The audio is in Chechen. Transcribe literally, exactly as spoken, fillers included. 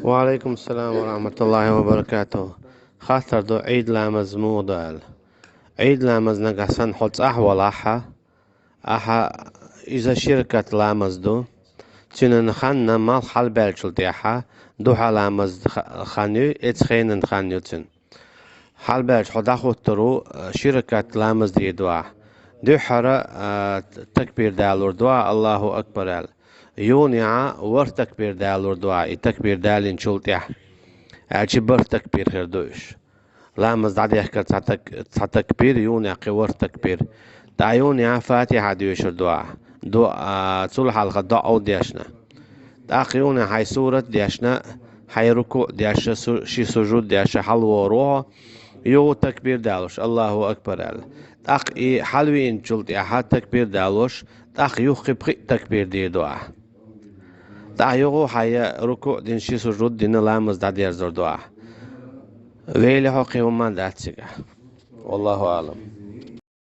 Ва алейкум салам ва рахматуллахи ва баракатух. Хаттар ду, Ӏийд ламаз муха ду аьлла. Ӏийд ламаз нагахь санна хьо цӀахь валахьа, ахьа иза ши ракат ламаз ду. Цуьнан хан, малх хьалбаьллачул тӀаьхьа, духьа ламаз ха-, хан ю, эцу хенан хан ю цуьнан. Хьалбаьлча хьо дӀахӀуттур ву, ши ракат ламаз дийр ду ахь. Дуьххьара, а, такбир далур ду ахь, Аллаху акбар аьлла. Юханехьа ворхӀ такбир далур ду ахь, и такбир далинчул тӀаьхьа. Аьлча бархӀ такбир хир ду уьш. Ламаз дӀадехкар цхьа так-, цхьа такбир, юханехьа кхин ворхӀ такбир. ТӀаккха юханехьа Фатихьа доьшур ду ахь. Ду-, а, цул хьалха доӀа дешна. ТӀаккха юханехьа хьайн сурат дешна, хьайн рукуъ дешна, су-, ши сужуд дешна, хьалавогӀур ву хьо, юха такбир далош, Аллаху акбар аьлла. ТӀаккха и хьалавеанчул тӀаьхьа такбир далош, тӀаккха юха кхин пхиъ такбир дийр ду ахь. ТӀаккха юха хьайн рукуъ дина, ши сужуд дина ламаз дӀадерзор ду ахь. Вели хьо, кхин хӀумма дац цигахь. Валлаху аълам.